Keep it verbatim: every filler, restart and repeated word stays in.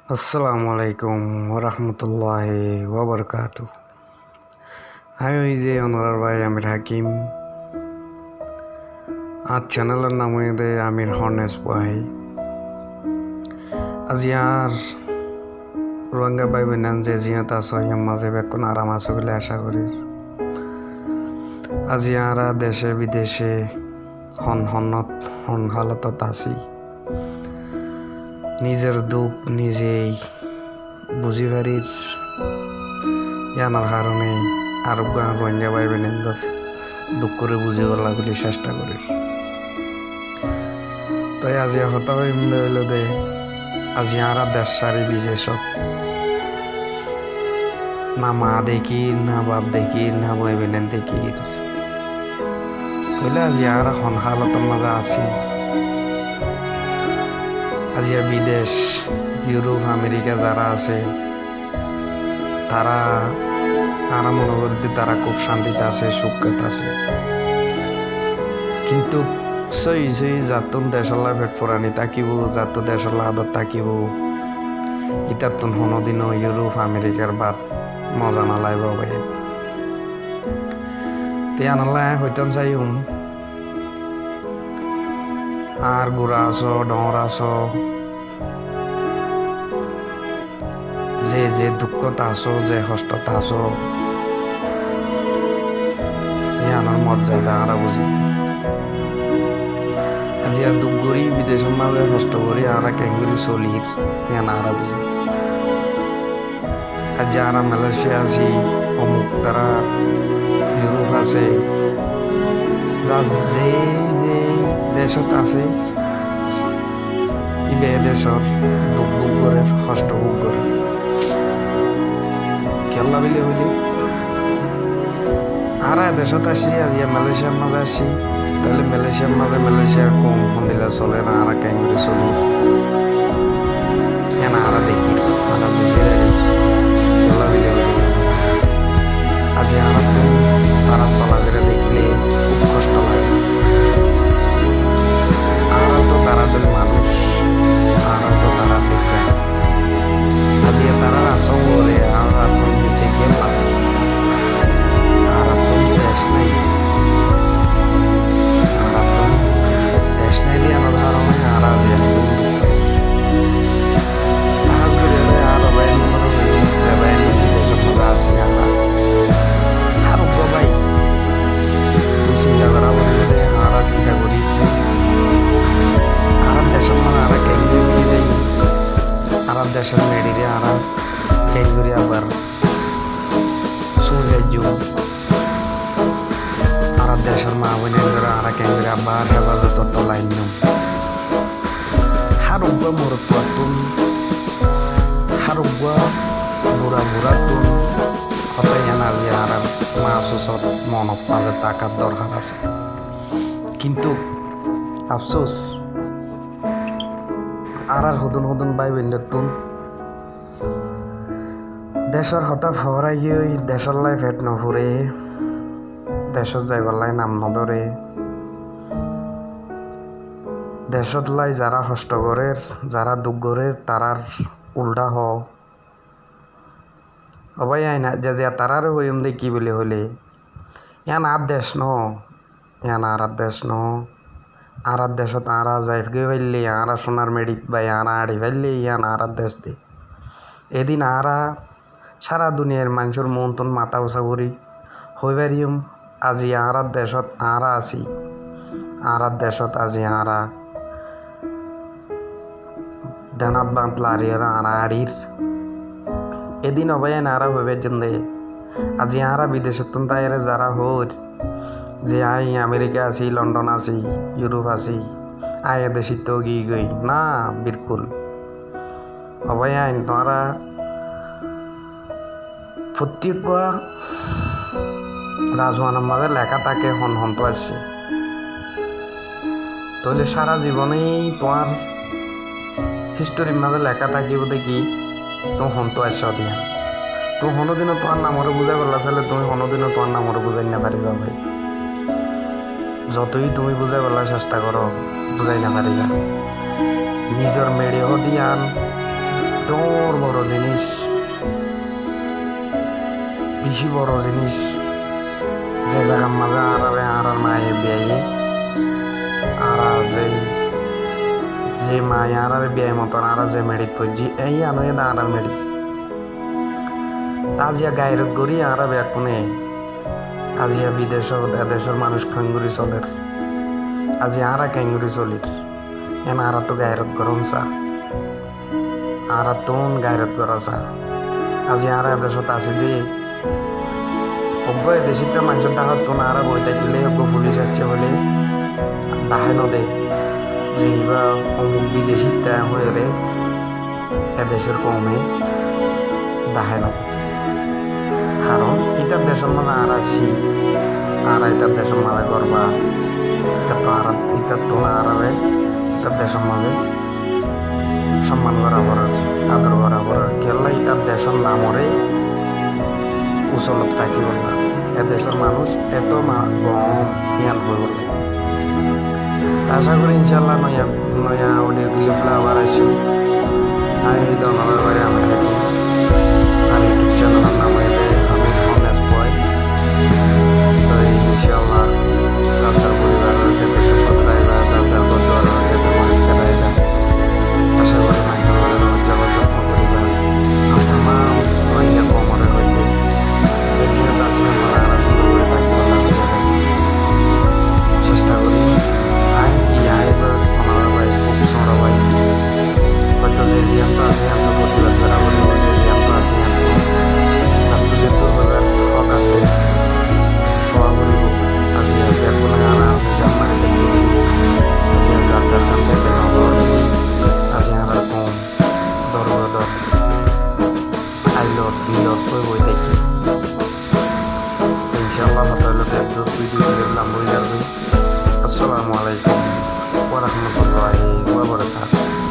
Assalamu alaikum warahmatulláhi wabarakátuhu. Aññí óilde onorar bái Amir Hakim. Añár channelor nam óilde Amir Honest Bái. Aijja añár Ruáingga bái boinnan ze ziyót asó, yían mazé bekkún aram asó buli acá gorír. Aijja añára dece bidece hon honót, hon hálotót así. Nizor duk nize buzí farír. Yíanor haróne aróggua Ruáingga bái boinnaindor dukkoré buzíbolla buli cestha gorír. Toi aijja hotá hoiyúm de óilde, aijja añára dec sári bidecót. Na maa dekír, na baf dekír, na bái boinnain dekír. Tóile aijja añára hon hálotor mazé así? Aijja bidec, Yuruf, Amerika zará asé, tará, añára mone gorí de tará kúb cántit asé, cúkot asé. Kintu sóiyi sóiyi zattún decólla feth furani tákibo, zattún decólla ador tákibo, ítattún honódinó Yuruf, Amerikar bát moza no laibó bái. Te yíanolla aññí hoitám saiyum, añár gura asó, dhoóñr asó, ze ze dukkót asó, ze hocthót asó, yíanor mojjada añára buzí. Aijja duk gorí, bidecór mazé hocthó gorí añára keéngorí solír, yían añára buzí. Aijja añára Malaysia así, omuk tará Yuruf asé, zar ze ze decót asé, íba e decór duk buk gorér, hocthó buk gorér. Kiyólla buli hoilé, añára e decót aiccí, aijja Malaysiar mazé aiccí, tóile Malaysiar mazé Malaysiar koum hondilla solér, añára keéngorí solír, yían añára dekír, añára buzí farír. Kiyólla buli hoilé, aijja añárattún tarár solafera dekíle kúb hocthó lage. Añára tó tarár dóilla manúic, añára tó tarár dóilla. Aijja tarár asón goré, añárar asón dise kiyólla? Añárattún dec nái. Añárattún dec nái de yíanor haróne añára aijja duk gorí. Hás gorí añárar bái boinnaindóre hoiyúm, ze bái boinnain bidecór mazé así añára, aróggua bái, tui sinta gorá foribó de, añára sinta gorí. Añárar decór mazé añára keéngorí firi zaiyum? Añárar decór meçiré añára keéngorí abar sóri zaiyum? Añárar decór maa boináindóre añára keéngorí abar hefazotor tola ainnúm? Hár uggúa morotfuattún, hár uggúa bura burattún hotá yían aijja añárar maásusor monot mazé tákar dorhar asé. Kintu afsús, añárar hodún hodún bái boinnattún decór hotá foórai giyói, decóllai feth no furé, decót zaibállai nam no dóre. Decóllai zará hocthó gorér, zará duk gorér, tarár uldha hoó. Ó bái ain, aijja taráre hoiyúm de ki buli hoilé, yían añár dec no, yían añárar dec no. Añárar decót añára zai goi faillé, añára cúnar meçit bái añára añçi faillé, yían añárar dec de. Edin añára sára duniyair maincór muúntun matá usá gorí hoi fariyúm, aijja añárar decót añára así, añárar decót aijja añára dhenát bát lariyóre añára añçir. Edin ó bái ain añára hoi faijjum de, aijja añára bidecóttun táiyore zará hoóir ze aññí Amerika así, London así, Yuruf así, aññí e decóttu giyí goi. Na, bilkúl. Ó bái ain, tuáñra fottí eggúa razuanor mazé leká táke hon hontú aiccé. Tóile sára zibone tuáñr hístorir mazé leká tákibou de ki, tuñí hontú aiccó de yían. Tuñí honódino tuáñr namoré buzáibolla sailé, tuñí honódino tuáñr namoré buzái no faribá bái. Zotói tuñí buzáibolla cestha goró, buzái no faribá. Nizor meçi hoó de yían, Dhoóñr boro ziníc, bicí boro ziníc, ze zagar mazé añáráre añárár maye biyaye, añára ze, ze maye añáráre biyaye moton añára ze meçit foijjí, e yían óiye de añárár meçi. Te aziya gairot gorí añára bekkúne, aziya bidecót, e decór manúic keéngorí solér, aziya añára keéngorí solír, en añáráttu gairot gorón sa. Añáráttun gairot gorá sa. Aziya añára e decót así dé, uggúa e decítta maincór dháhottún añára boi tákile uggúa fulíc aiccé bóli dahái nodé, ze ibá omuk bidecítta hoiyóre e decór koume dahái nodé. Karon ítar decór mazé añára aiccí, añára ítar decór mazé gór bá, ítattú añára, ítattún añáráre ítar decór mazé somman gorá forer, ador gorá forer. Kiyólla ítar decór namoré usolot rakíbolla. E decór manúic eto ma-, gom, yían hoibólla. Te acá gorí incálla noya, noya audio clip loi abar aiccum. Añí Donor Bái Amir Hakim. Ar YouTube channel or nam óilde Amir Homes Boy. Toi incálla zar zar poribar or loi zar zar subscriber, zar zar bondú or loi zar zar subscriber. Acá gorí maincór loi zar zar jotno goriba. Añára Rohingya koumor hoité ze ziyán asé, añára cúndor gorí tákibolla cesta gorí. Añí ki añí ba, Donor Bái, kúb sóñra bái. Hoito ze ziyán asé, añára fotibad gorá foribo, ze ziyán asé, añára zattú zeddúr hoibar hók asé, hoó foribo. Aziya bekkúne añára zar zar mari táki, aziya zar zar ham táki no gorí. Aziya añára koum dor bodor, ailot bilot boi boi táki. Incálla hotá óilde eddúr, video lamba ói zargói. Assalamu alaikum wa rahmatullahi wa barakatuhu.